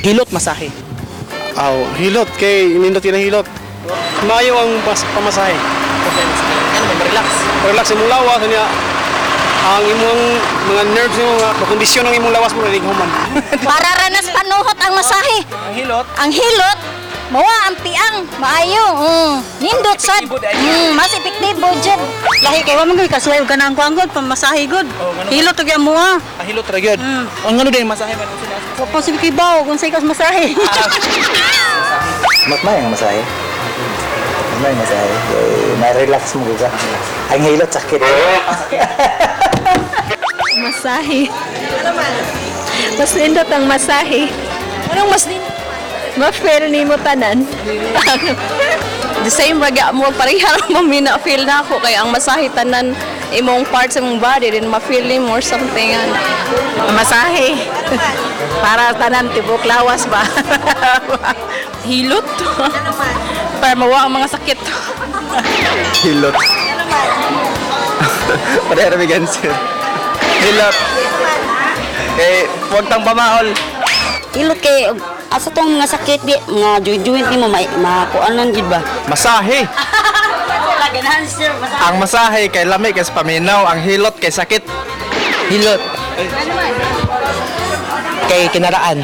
Hilot, masahe. Aw, hilot kay nindot yun ang hilot. Maayo ang pamasahe. Ano man, relax. Relax imong lawas niya. Ang imong mga nerves nimo, mga kondisyon ng imong lawas mo rin human. Para ranas panuhot ang masahe. Ang hilot. Ang hilot, mawa ang piang, maayo. Nindot sad. Mas epektibo jud. Lahi kay wa man gyud kasuway og ganang kuan gud pamasahe gud. Oh, ngano? Hilot og mo ah. Ang hilot ra gyud. Ang ano din masahe man sila. Wa pa sila kibaw kung say kas masahe. Mas may ang masahe. Mas may masahe. Eh, na-relax mo ka. Ang hilot, sakit. Masahe. Mas nindot ang masahe. Anong mas nindot? Ma-feel ni mo tanan. The same raga mo, pareha ra mo mina feel na ako kay ang masahe tanan imong parts sa imong body din ma-feel nimo or something ano. Masahe. Para tanan tibok lawas ba? Hilot. Para mawa ang mga sakit. Hilot. Pareha ra bigan, sir. Hilot. Eh, huwag tang pamaol. Hilot kay asa tong mga sakit di mga joint-joint nimo may makuanan gid ba. Masahe. Ganahan sir masahe. Ang masahe kay lami kay sa paminaw, ang hilot kay sakit. Hilot. Kay kinaraan.